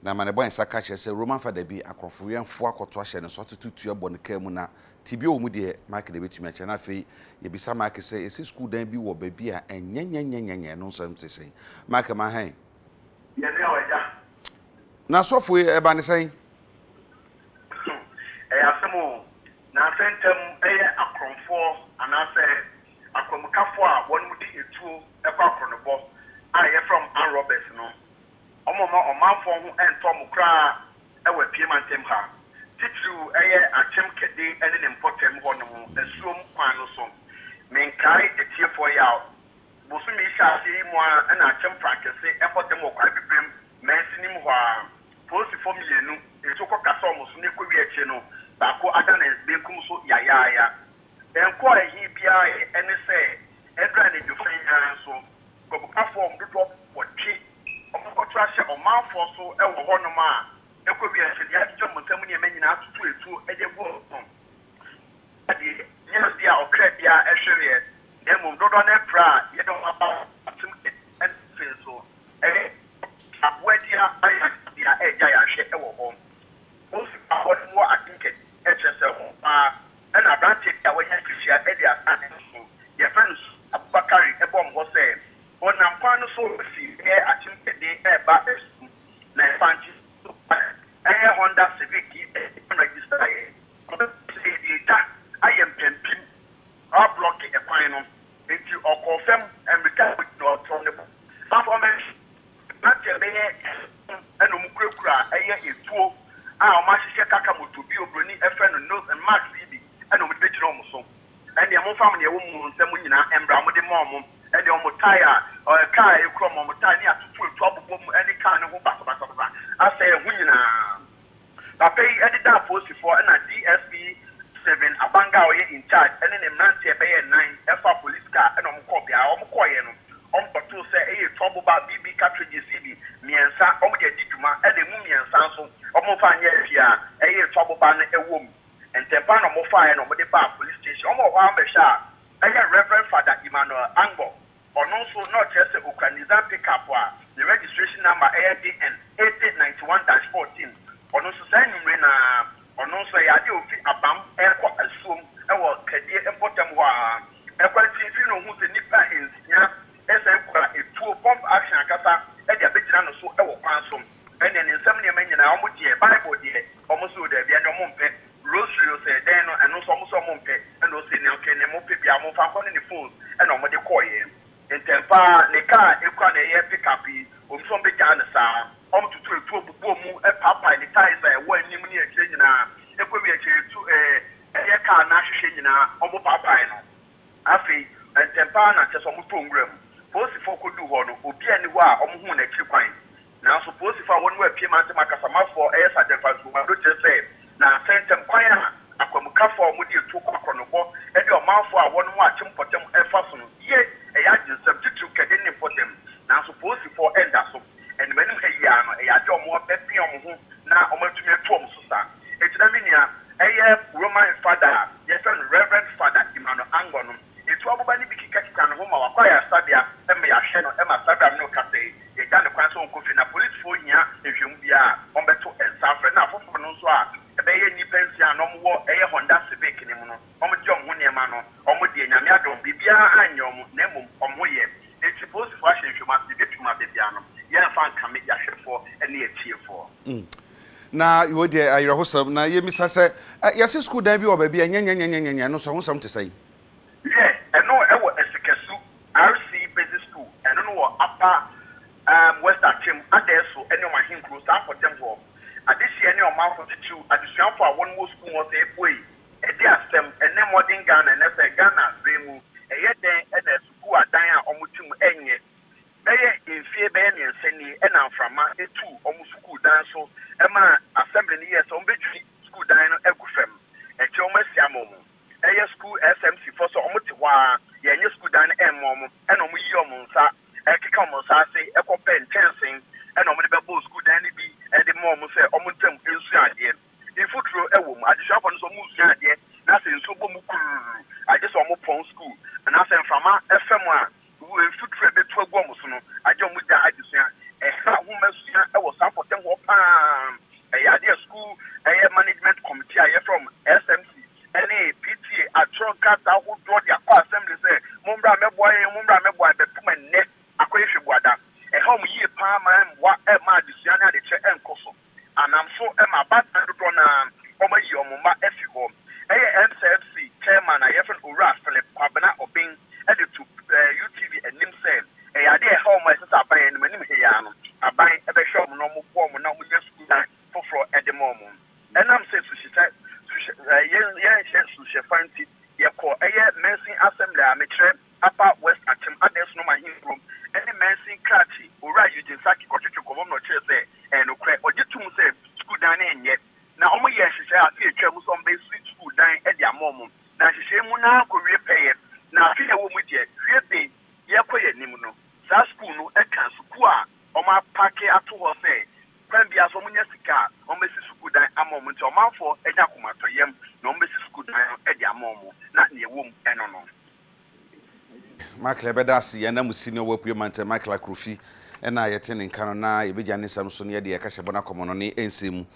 Na amanebɔ a nsa ka kyerɛ sɛ Roman fada bi akorɔmfo wiɛmfoɔ akɔto ahyɛ ne so atoto tuo abɔ ne kaa mu na tebea wɔ mu deɛ Mike na ɛbɛtumi akyerɛ. Na afei yɛbisa Mike sɛ yɛsɛ sukuu dan bi wɔ baabi a ɛnyɛnyɛnyɛnyɛnyɛ ɛno nsɛm te sɛn? Mike ma hɛn. Yɛne a wagya. Na sɔfo yi ɛba ne sɛn? Ɛyɛ asɛm o. Nansa ntam ɛyɛ akorɔmfoɔ anaasɛ akwamukafoɔ a wɔn de etuo kɔ akorɔnobɔ a yɛfrɛ wɔn armed robbers no. Wɔmma ɔmanfoɔ ho ntɔ wɔn koraa wɔ Apue mantam ha, titiriw ɛyɛ Akyem Kɛde ne ne mpɔtam hɔnom asuom kwan no so. Menkae atiefoɔ yaw. Bosome yi hyɛaseɛ yi mu ara na Akyem Prankɛse mpɔtam wɔ Kwae Bibirem mansini mu hɔ ara, polisifoɔ mmienu nso kɔkasa wɔn so na ɛkɔwie akyire no, baako ada ne benkum so yayaaya. Ɛnkɔɔ ɛhe biara ɛ, ɛne sɛ ɛberɛ anadwo fã yi ara nso, kwabukafoɔ a wɔn dodoɔ wɔtwe wɔkɔto ahyɛ ɔmanfoɔ so wɔ hɔnom a, ɛkɔ wiase deɛ agyegye wɔn nsa mu nneɛma nyinaa atoto atuo de agu wɔn so. Deɛ nyɛ adeɛ a ɔkra biara hwereɛ, na mmom dodoɔ no ara pira a yɛde wɔn aba atom ɛna afei nso ɛyɛ aboa di ayaresabea a ɛregya yɛahwɛ wɔ hɔ. Wɔsi a wɔde wɔ adenkɛ kyerɛ sɛ hɔ ara na aberanteɛ bi a wanya mfirihyia 37, yɛfrɛ no Abubakari bɔɔ me hɔ sɛ Ɔnam kwan no so fi bɛyɛ Akyem Kɛde reba Asu na Mfantse so a ɛyɛ Honda Civic yi register yɛ. Ɔbɛka sɛ yɛde egya ayɛ mpampim ablɔke kwan no ntsi ɔkɔɔ fam mbirika a ogyina ɔtɔɔ ne bo. Afei mberantsɛ bɛyɛ esuon na wɔkurakura ɛyɛ etuo a wɔahyehyɛ kakamoto bi obroni frɛ no nose mask yi bi na wɔde begyina wɔn so. Ɛnneɛ momfa mo deɛ ɛwɔ mo nsa mu nyinaa mmra, mode ma wɔn, ɛnneɛ wɔn tae a kaa a ɛkura wɔn, wɔn tae ne atoto atu abobɔ mu ne kaa no ho basabasabasa asɛe ɛho nyinaa. Papa yi de daa apolisifoɔ ɛna DSP Stephen Abanga a ɔyɛ in charge ɛne ne mmeranteɛ bɛyɛ nnan ɛfaa police car ɛna wɔn kɔɔ beaeɛ a wɔn kɔeɛ no, wɔn kɔtoo sɛ ɛyɛ etu aboba BB cartridges yi bi mmiɛnsa wɔn de adi dwuma ɛna ɛmu mmiɛnsa nso wɔn mfa nyɛɛ hwee a ɛyɛ etu aboba no ɛwɔ mu. Ntɛmpa na wɔfaeɛ na wɔde baa police station. Wɔn wɔ hɔ ara bɛhwɛ a, ɛyɛ Rev. Father Emmanuel Angbor. Ɔno nso, na ɔkyerɛ sɛ ɔkura Nissan pickup a ne registration number yɛ DN 8091 dash 14. Ɔno nso, saa anwummere no ara, ɔno nso, ɛyɛ adeɛ a ɔfiri Abam rekɔ Asuom wɔ Kadie mpɔtam hɔ ara. Ɛkwan mfimfini na ɔhuu sɛ nnipa nsia san kura etuo, pump action ankasa, de abɛgyina no so wɔ kwan so. Ɛnneɛ ne nsam nneɛma nyinaa, wɔgyeɛ. Bible deɛ, Wɔn se o daabi ɛnde wɔn mpɛ rosary o sɛ dɛn no ɛno nso wɔn se wɔn mpɛ ɛna ose nea okay nea mopɛ biara momfa nkɔ ne ne phones ɛna wɔn de kɔeɛ. Ntɛmpa ara ne car a ekura no ɛyɛ pick up yi wɔn se wɔn bɛgyaa no saa. Wɔn toto etuo bobɔɔ mu paapae ne tyres a ɛwɔ anim ne akyire nyinaa ɛkɔ wie akyire etu ɛɛ ɛyɛ car no ahwehwɛ nyinaa wɔn paapae no. Afei ntɛmpa ara na kyerɛ sɛ wɔn tɔɔ nwura mu. Polisifoɔ kɔduu hɔ no obiara nni hɔ a wɔn huu n'akyiri kwan. Nanso polisifo a wɔne wɔn apue mantam akasamafo a ɛyɛ Sergeant Francis Wado kyerɛ sɛ na asɛntɛm kwan a akwamukafo a wɔde atuo kɔ akorɔnobɔ de ɔmanfo a wɔnom akyem mpɔtam fa so no ye ɛyɛ adwensɛm, titiriw kɛde ne mpɔtam. Nanso polisifo nda so. Animanim ha yi ara no, ɛyɛ ade a wɔbɛpia wɔn ho na wɔatumi atu wɔn so sa. Enti na me nua, ɛyɛ Roman fada a yɛfrɛ no Reverend Father Emmanuel Angor no, etu aboba no bi kekakeka ne ho ma wakɔ ayaresabea ma yɛahwɛ no ma saa bere a me ne wo kasa yi, Yɛagya no kwan sɛ ɔnkɔ fie, na polisfoɔ hia nhwɛmu biara a, wɔbɛto nsa afrɛ no. Na afoforɔ no nso a ɛbɛyɛ nnipa nsia a na wɔwɔ ɛyɛ Honda Civic no mu no, wɔgye wɔn ho nneɛma no, wɔn deɛ, Nyame adom, biribiara anyɛ wɔn, na mmom wɔn ho yɛ. Enti polisfoɔ ahyɛ nhwɛmu ase, deɛ ɛbɛtumi aba biara no, yɛremfa nkame yɛn ahwɛfoɔ ne atiefoɔ. Na wei deɛ ayerɛhosɛm, na yɛmmisa sɛ, yɛse sukuu dan bi wɔ baabi a nyɛnyɛnyɛnyɛnyɛ, ɛno nso ɛho nsɛm te sɛn? Wiɛ, ɛno wɔ Asikasu RC Basic School, ɛno no wɔ Upper um West Akyem, Adɛɛso ne wɔn ahenkuro, saa mpɔtam hɔ. Adehyeɛ ne ɔmanfo titiriw adesuafo a wɔn wɔ sukuu hɔ sɛ ebuei, ɛde asɛm, ɛnnɛ Modern Ghana, ɛnnɛ sɛ Ghana bere mu, ɛyɛ dɛn na sukuu adan a wɔte mu ɛnyɛ bɛyɛ mfie bɛyɛ mmiɛnsa nie na mframa tuu wɔn sukuu dan so maa assembly no yɛɛ sɛ wɔbɛdwiri sukuu dan no agu fam, ɛkyɛ wɔn asi ama wɔn. Ɛyɛ sukuu SMC foɔ sɛ ɔmo te hɔ ara yɛnyɛ sukuu dan no ɛmma ɔmo ɛna ɔmo yi ɔmo nsa ɛkeka ɔmo nsa ase ɛkɔ pɛ nkyɛnsen ɛna ɔmo de bɛbɔ sukuu dan no bi ɛde ma ɔmo sɛ ɔmo ntam nsua adeɛ. Mfuturo ɛwɔ mu adesuafoɔ no sɛ ɔmo resua adeɛ na sɛ nsuo bɔ mu kurururu agye sɛ ɔmo pɔn sukuu anaasɛ mframa ɛfa mu a mfuturo a ɛbɛtu agu ɔmo so no agye ɔmo gya adesua. Ɛha nhomasua ɛwɔ saa mpɔtam hɔ paa. adekyerɛ nkɔ so. Anam so ma abaatan dodoɔ no ara wɔayi wɔn mma afi hɔ. Ɛyɛ MCFC chairman a yɛfrɛ no Owura Philip Kwabena Obeng de to UTV anim sɛ ɛyɛ adeɛ a ɛha wɔn a ɛsɛ sɛ aban anim anim he ara no aban bɛhwɛ wɔn na wɔboa wɔn na wɔnya sukuu dan foforɔ de ma wɔn. Ɛnam sɛ suhyɛ suhyɛ yɛn yɛnhyɛ suhyɛfa nti yɛkɔ ɛyɛ Mansin Assembly a mekyerɛ Upper West Akyem Adesonom Ahenkurom ne Mansin Krakye Owura Eugene Sackey kɔtwetwe nkɔmmɔ mu na ɔkyerɛɛ sɛ ɛyɛ nokorɛ. Ɔgye tom sɛ sukuu dan no nyɛ na wɔyɛɛ nhyehyɛe afe a etwaam sɛ wɔbɛsi sukuu dan de ama wɔn, na nhyehyɛe mu no ara kowie pɛyɛ. Na afe a ɛwɔ mu yi deɛ, hwie be yɛrekɔ yɛn anim no, saa sukuu no ka sukuu a wɔapake ato hɔ sɛ kwan biara so wɔnya sika a, wɔbɛsi sukuu dan ama wɔn. Nti ɔmanfoɔ anya akomatɔyam na wɔbɛsi sukuu dan no de ama wɔn, na nea ɛwɔ mu no no. Michael yɛbɛda ase, yɛn ananmusini a ɔwɔ Apuei Mantam, Michael Akrofi, na yɛte ne nka no, na yɛbɛgya ne nsɛm so na yɛde yɛn kahyɛbɔ no akɔmɔ no ne nsɛm mu.